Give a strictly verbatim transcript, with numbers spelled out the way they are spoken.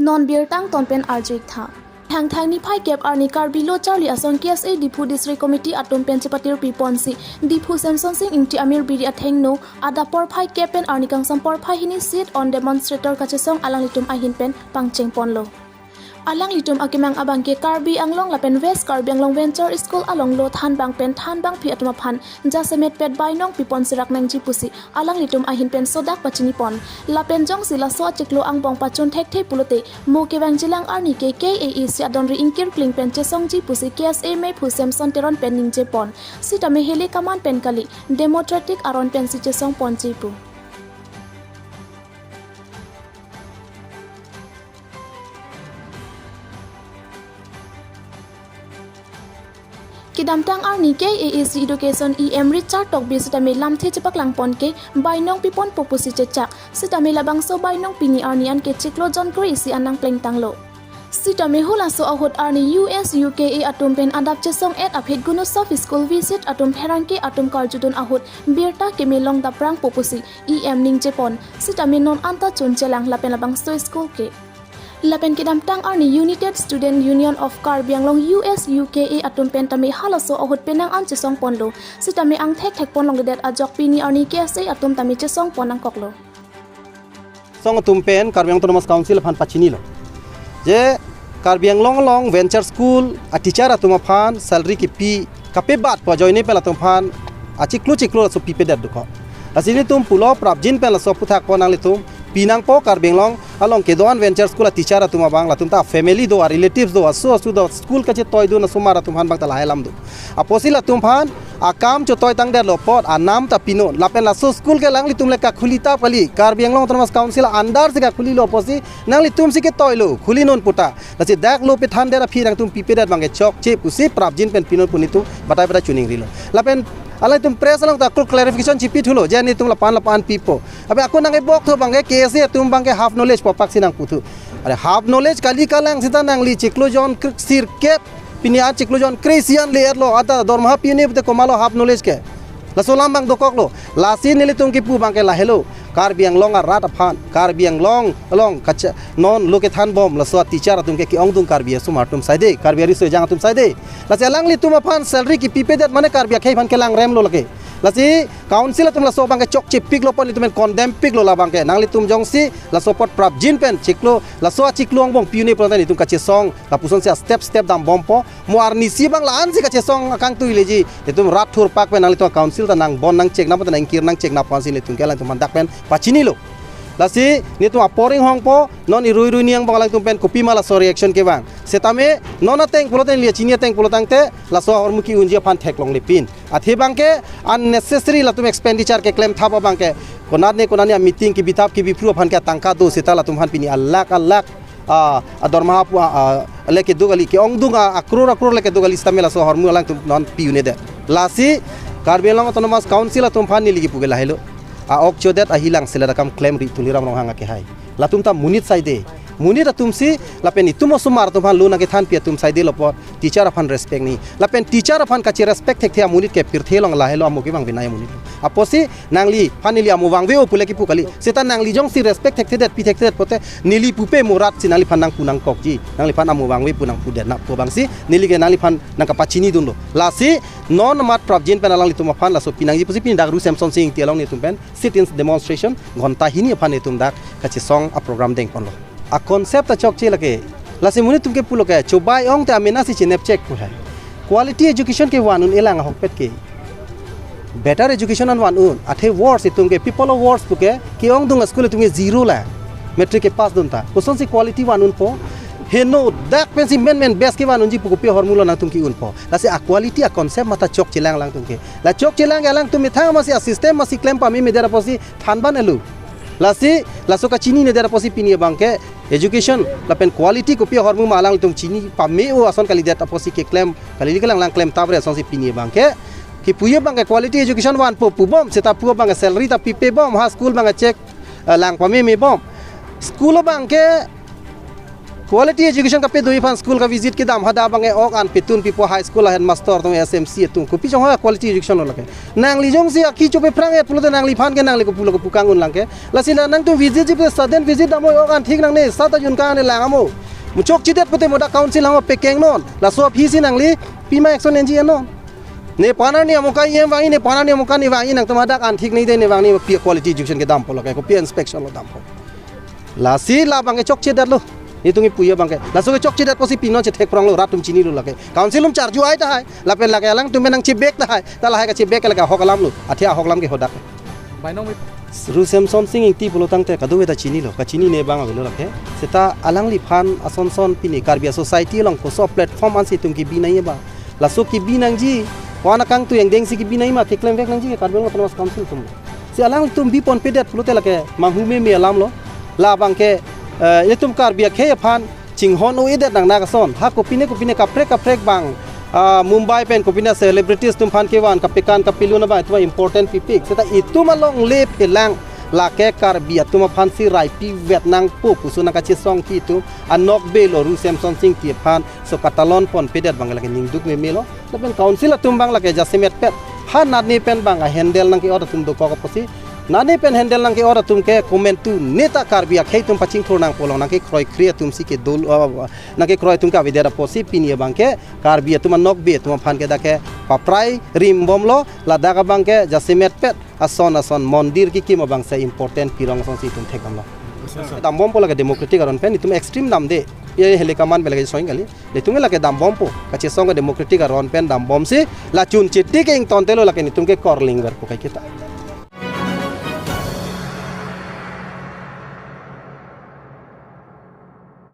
Non birta angton pen arju-ik tha. Thangthang niphai kep arni Karbi Lo Charli Asong K S A Diphu District Committee atum pen chepatirpi ponsi Diphu Semson Sing Ingti Amir Biri athengno adap porphai kep pen arni kangsam porphai hini sit on demonstrator kachesong alanglitum ahin pen pangcheng ponlo. Alanglitum akemang abangke Karbi Anglong lapen West Karbi Anglong Venture School along lo thanbang pen thanbangpi atum aphan jasemet pet bainong pipon serak nangji pusi alanglitum ahin pen sodak pachini pon. Lapen jongsi laso achiklo angbong pachun thekthe pulote mo kevangjilang arni ke K A A C adonri ingkirkling pen chesongji pusi K S A meiphu Semson Teron pen ningje pon. Sitame hele kaman pen kali, democratic aron pensi chesong ponji pu. Kedamtang arni K A A C Education E M Richard Tokbi sitame lamthe chepaklang pon ke bainong pipon po pusi chechak. Sitame labangso bainong pini arni an ke chiklo jon kre isi an nangplengtanglo. Sitame halaso ahut arni U S U K A atum pen adap chesong-et aphi Gunosov School visit atum pherangke atum karjudun ahut birta keme long daprang po pusi E M ningje pon. Sitame non anta chunchelang lapen labangso school ke. Lapen kedamtang arni United Student Union of Karbi Anglong U S U K A atum pen tame halaso ahut penang an chesong ponlo. Sitame angthek thek pon longledet ajok pini arni K S A atum tame chesong pon nangkoklo. Song atum pen Karbi Anglong Autonomous Council aphan pachinilo. Je Karbi Anglong along Venture School a teacher atum aphan salary kipi kapebat po ajoine pen latum aphan achiklo chiklo laso pipedet dokok. Lasi nelitum pulo prapjin pen laso aphuthak pon nanglitum pinangpo Karbi Anglong along kedo-an Venture School a teacher atum abang latum ta family do, a relatives do, aso aso do, school kachetoidun asomar atum aphan bang ta lahai alam do. Apotsi latum aphan akam chotoi tangdetlo apot anam ta pinon. Lapen laso school ke alanglitum le kakhuli tap kali. Karbi Anglong Autonomous Council under si kakhulilo apotsi nanglitum si ketoilo. Khulinon puta. Lasi dak lo pethandet aphi nangtum pipedet abangke chokche pusi prapjin pen pinon pu nelitum batai batai chuningrilo. Lapen alanglitum press along ta kuk clarification chipi thulo. Je nelitum lapu-an lapu-an pipo. Abe ako nang ebok thu abangke K S A atum abangke half knowledge po apak si nangpu thu. Are half knowledge kali kalang sita nangli chiklo jon kr-, sirkep pini an chiklo jon kre isi an le-etlo, ata dormaha pi-un-e pute komatlo half knowledge ke. Laso alam abang dokoklo. Lasi nelitum kipu abangke lahelo. Karbi Anglong arat aphan, Karbi Anglong along kacha non lo kethan bom laso teacher atum ke ke-ongdung Karbi asomar atum saide, Karbi ariso ejang atum saide. Lasi alanglitum aphan salary kipipedet mane Karbi akhei aphan kelangremlo lake. Lasi council atum laso abangke chokchepiklo pon nelitum pen condemn piklo labangke. Nanglitum jongsi laso apot prapjin pen chiklo, laso achiklo angbong pi-un-e pulote nelitum kachesong lapusonsi a step step dambompo. Mo arnisi abang la-an si kachesong akangtui leji. Nelitum rat thurpak pen nanglitum council ta nangbon nangchekna pon ta nangkir nangchekna ponsi nelitum ke alangtum aphan dak pen pachinilo. Lasi nelitum apor inghongpo, non irui rui niang abang alangtum pen kopima laso reaction kevang. Setame non ateng pulote neli chini ateng pulo tangte laso ahormu ki-unji aphan theklonglepin. Athe abangke unnecessary latum expenditure keklem thap abangke. Konatne konatne a meeting kibithap kibiphru aphan ke tangka do seta latum aphan pini alak alak, ah, adormaha pu, ah, ah, le kedo kali, ke-ongdung, ah, akror akror le kedo kali sitame laso ahormu alangtum non pi-un-edet. Lasi Karbi Anglong Autonomous Council atum aphan neli kipu ke lahelo. A-ok chodet ahilang selet akam klemri Tuliram Ronghang akehai. Latum ta monit saide. Monit atum si lapen itum osomar atum aphan lo nangkethanpi atum saidelo apot teacher aphan respect ni. Lapen teacher aphan kacherespect thekthe amonit ke pirthe along lahelo amo kevang binai amonit. Apotsi nangliphan neli amo vangve-o pule kipu kali. Seta nangli jongsi respect thekthedet pi thekthedet pote neli pupe mo rat si nangliphan nangpu nangkokji. Nangliphan amo vangve pu nangpudet na pu abangsi neli ke nangliphan nangkapachinidunlo. Lasi non amat prapjin pen alanglitum aphan laso pinangji pusi pini dak ru Semson Sing Ingti along nelitum pen sit-in demonstration ghonta hini aphan nelitum dak kachesong a-program dengponlo. A-concept ta chokche lake. Lasi monit atum ke pulo ke, chobai-ong te amena si chinepchek pu hai. Quality education ke van un-elang ahokpet ke. Better education an van un. Athe worse itum ke, people of worse pu ke, ke-ongdung a-school itum ke zero la. Matric kepass dun ta. Kosonsi quality van unpo. Heno dak pensi men men best ke van unji pu kopi ahormulo nangtum ki-unpo. Lasi a-quality a-concept mata chokchelang alangtum ke. La chokchelang alangtum methang masi a-system masi klem pamemedet apotsi thanban elu. Lasi, laso kachininedet apotsi pini abangke education lapen quality kopi ahormu ma alangtum chini pame-o ason kalidet apotsi keklem, kali kelang lang klem tabre asonsi pini abangke. Kipuye abangke quality education vanpo pubom, seta pu abangke salary ta pipebom, ha school abangke chek, eh, lang pamemebom. School abangke Quality education kapedoji aphan school ka visit kedam hadak abang ke ok an petun pipo high school a headmaster atum S M C atum. Kopi jong ha quality education lo lake. Nangli jongsi akecho pe phrang et pulote nangliphan ke nangli kopulo kopu kangun lang ke. Lasi la nangtum visit ji pe sudden visit dampo, ok an thik nangne, sat ajun ka ne lang amo. Muchok chidet pute mo dak council hang pekeng non. Laso aphi si nangli pima action enji non. Ne panar ni amuka iem vangji, ne panar ni amuka ne vangji, nangtum hadak an thik ne de ne vangji, pi quality education kedampo lake, kopi inspection lo dampo. Lasi labang ke chokchedet lo. Netum kipuji abang ke. Laso ke chokchedet pusi pinon chethek prong lo, rat atum chinilo lake. Council atum charju ai tahai. Lapen lake alangtum nangchebek tahai. Ta lahai kachebek lake ahok alam lo. Athe ahok alam ke hadak. Bainong mi. Ru Semson Sing Ingti pulo tangte kadokave ta chinilo. Kachinine abang avelo lake. Seta alangliphan asonson pini Karbi society along koso platform ansi itum kebi nangji ba. Laso kebi nangji. Wana kangtui angdeng si kebi nangji ma keklem vek nangji ke Karbi Anglong Autonomous Council atum. Si alangtum bipon pedet pulote lake manghu meme alam lo. Labang ke, eh, itum Karbi akhei aphan chinghon-o-edet nang nakason. Ha kopine kopine kaprek kaprek abang, ah, Mumbai pen kopine celebrities atum aphan kevan kapekan kapelun abang itum important pipik. Seta itum alongle phelang lake Karbi atum aphan si raipi vet nangpo pusi nangkachesong ke itum anokbe lo Ru Semson Sing Ingti aphan so katalon pon pedet abang lake ningduk meme lo. Lapen council atum abang lake jasemet pet. Ha nane pen abang a handle nangke-ot atum dokok apotsi. Nane pen handle nangke-ot atum ke komantu neta Karbi akhei atum pachingthur nangpo along nangkekroikre atum si kedul, uh, nangkekroi atum ke avedet apotsi pini abang ke Karbi atum anokbe atum aphan ke dak ke paprai rimbom lo, ladak abang ke jasemet pet ason ason mondir kekim abang si important pirong asonsi itum thekdam lo. Dambompo lake democratic aron pen itum extreme damde. Ye hele kaman pen lake soing kali. Netum lake dambompo. Kachesong ke democratic aron pen dambomsi la chun chiti ke ingtonte lo lake netum ke korling verpo kai kita.